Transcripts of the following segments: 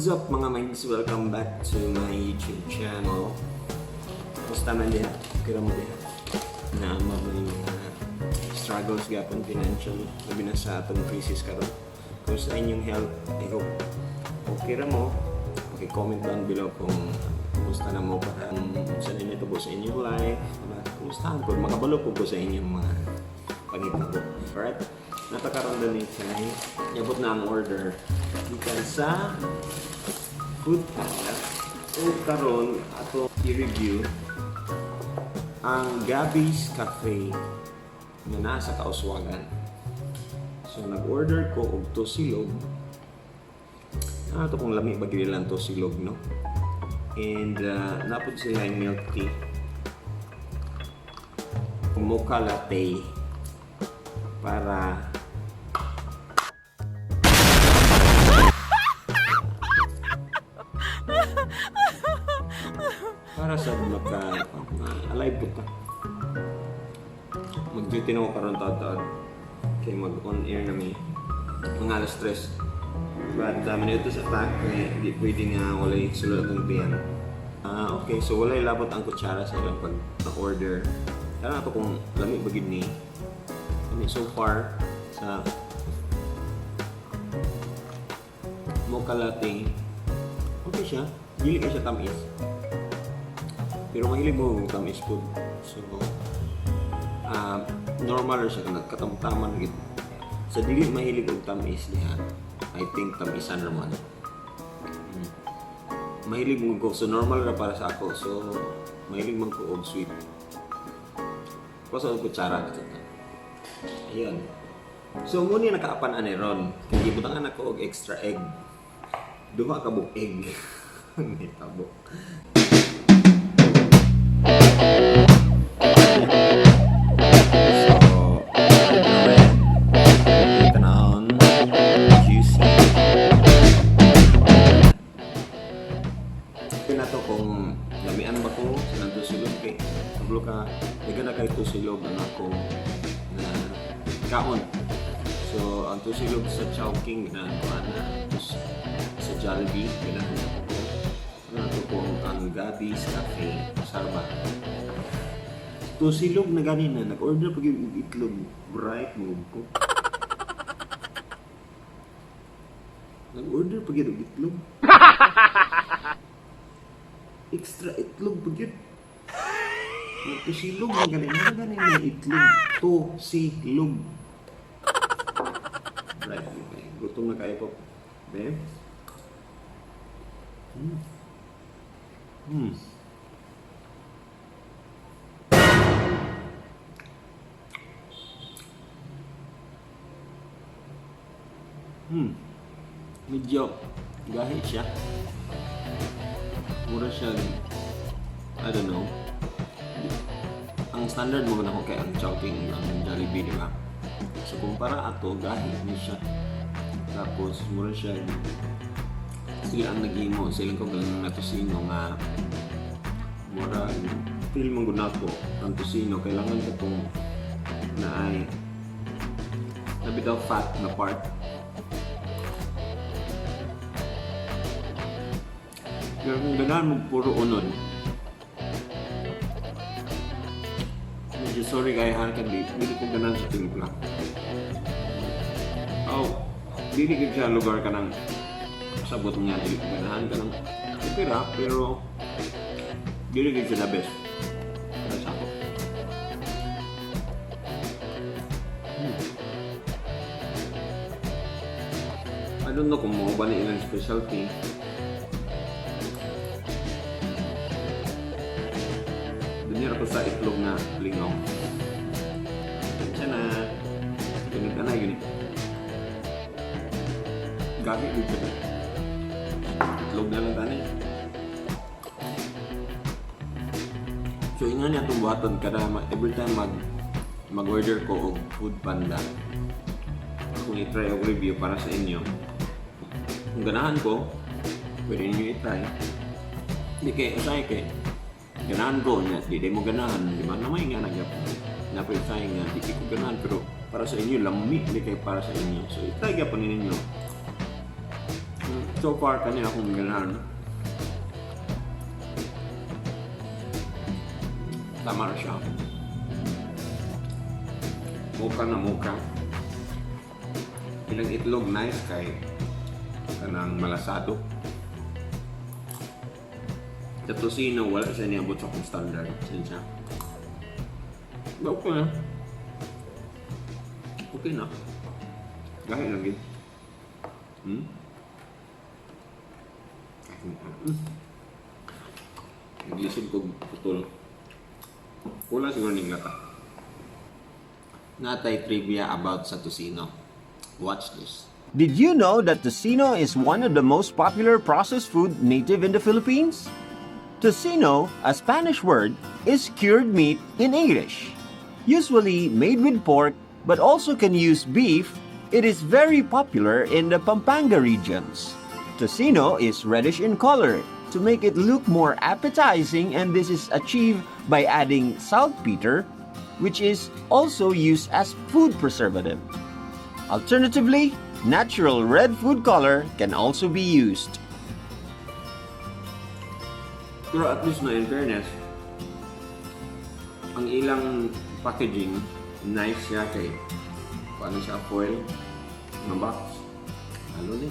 What's up, mga mags? Welcome back to my YouTube channel. Kumusta man diha? Okay ra mo diha? Naa mo yung mga struggles gapon financial, labi na sa atong crisis karon. Kumusta inyong health? I hope okay ra mo. Paki-comment down below kung kumusta na mo, para sa ninyo tubo sa inyong life. Diba? Kumusta po? Makabalo po ko sa inyong mga panghitabo. Alright? Natakaroon din ni kay Yabot na ang order gikan sa Food Panda. O karon ato i-review ang Gabby's Cafe nga nasa Kauswagan. So nag-order ko og tosilog. Ah, to kung lami ba gyud lang tosilog, no? And napod sila yung milk tea. Mocha latte para sa maka alive po ta. Mag-duty na ko karon taod-taod. Kay mag-on air na mi. Mga alas 3. But manito sa attack, kay di pwede nga walay sulod atong tiyan. Ah, okay. So walay labot ang kutsara sa ilang pag order. Tara na to kung lami ba gid ni. I mean, so far sa mocha latte, okay siya. Dili kay siya tamis. Pero mahilig mo og tamis food. So, normal ra siya, kanang katamtaman gid. Sa dili mahilig og tamis diha, I think tamisan ra man. Mahilig mo ko, so normal ra para sa ako. So, mahilig man ko og sweet. Kuha og kutsara ka. Ayun. So, muna nakaapan ani ron. Kay gibutangan ako og extra egg. Duha ka buok egg. Nitabo. So, red. Tanawon. Juicy. Okay na to kung lamian ba ko sa nang silog kay kabalo ka daga na kay silog ang ako na kaon. So, ang tosilog sa Chowking na ko ana, tapos sa Jollibee ganahan ako ko. Ano to kung ang Gabby's Cafe Sarba. Tosilog na gani na nag-order pag yung itlog bright mo ko. Nag-order pag yung itlog. Extra itlog pag yun. Nagtosilog na gani na gani na itlog. Tosilog. Right, okay. Gutom na kayo po. Be? Medyo gahi siya. Mura siya, I don't know. Ang standard mo na ko kay ang Chowking, ang Jollibee, di ba? So kumpara ato, gahi ni siya. Tapos mura siya sila ang naghimo, silang ko galing nga tosino nga mura feel mo gud nako ang tosino kailangan katong na ay na bitaw fat na part. Pero kung ganahan mo puro unod, medyo sorry kay han ka di, dili ko ganahan sa timpla. Oh, dili gid siya lugar ka ng sabot nga dili ko ganahan ka ng okay ra, pero dili gid siya the best. Para sa ako. I don't know kung mo ba ni ilang specialty. Doon ako sa itlog na lingaw. Siya na. Ganun ka na yun eh. Gahi dito na. Itlog na lang tani. So ingon niya itong buhaton kada every time mag-order ko og Food Panda. Kung i-try og review para sa inyo. Kung ganahan ko, pwede ninyo i-try. Hindi kay usahay kay ganahan ko niya, di mo ganahan, di ba? Namay nga nagyapon. Napay usahay nga, di ko ganahan, pero para sa inyo, lami, di kay para sa inyo. So, i-try gyapon ninyo. So far, kani akong ganahan. Tama ra siya. Mocha na mocha. Ilang itlog, nice kay kanang malasado. Sa tocino, wala siya niabot sa akong standard. Siya. But okay na. Okay na. Gahi lang yun. Naglisod ko putol. Kulang siguro ning lata. Naa tay trivia about sa tocino. Watch this. Did you know that tocino is one of the most popular processed food native in the Philippines? Tocino, a Spanish word, is cured meat in English. Usually made with pork, but also can use beef, it is very popular in the Pampanga regions. Tocino is reddish in color to make it look more appetizing, and this is achieved by adding saltpeter, which is also used as food preservative. Alternatively, natural red food color can also be used. Pero at least na, in fairness, ang ilang packaging, nice siya kay paano siya, foil ng box. Ano ni?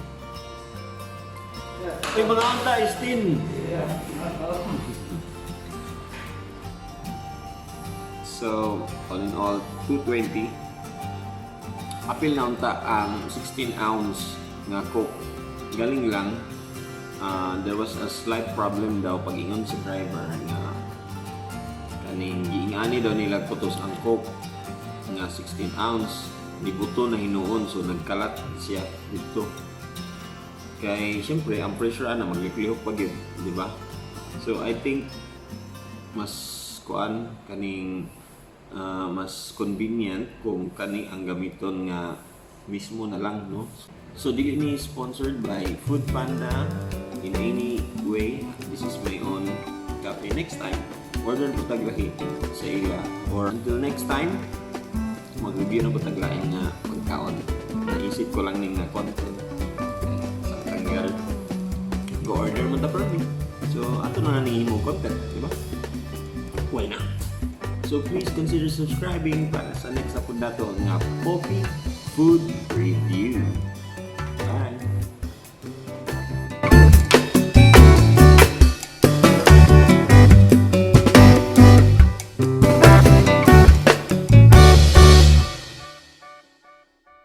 Ay, mga anta is tin. So, all in all, 220. Apil na unta ang 16 ounce nga Coke. Galing lang, there was a slight problem daw pag ingon sa driver nga kaning giingani daw nila putos ang Coke nga 16 ounce, nibuto na hinuon, so nagkalat siya dito kay syempre ang pressure ana magliklihok pa gyud, di ba? So I think mas kuan kaning mas convenient kung kani ang gamiton nga mismo na lang, no? So dili ni sponsored by Food Panda in any way. This is my own cafe. Next time, order ko tag lahi sa ila, or until next time, mag-review na ko tag lain nga pagkaon. Naisip ko lang ning nga content sa tanggal go order mo ta permi, so ato na na imo content, di ba? Why not? So please consider subscribing para sa next upload nato nga coffee food review.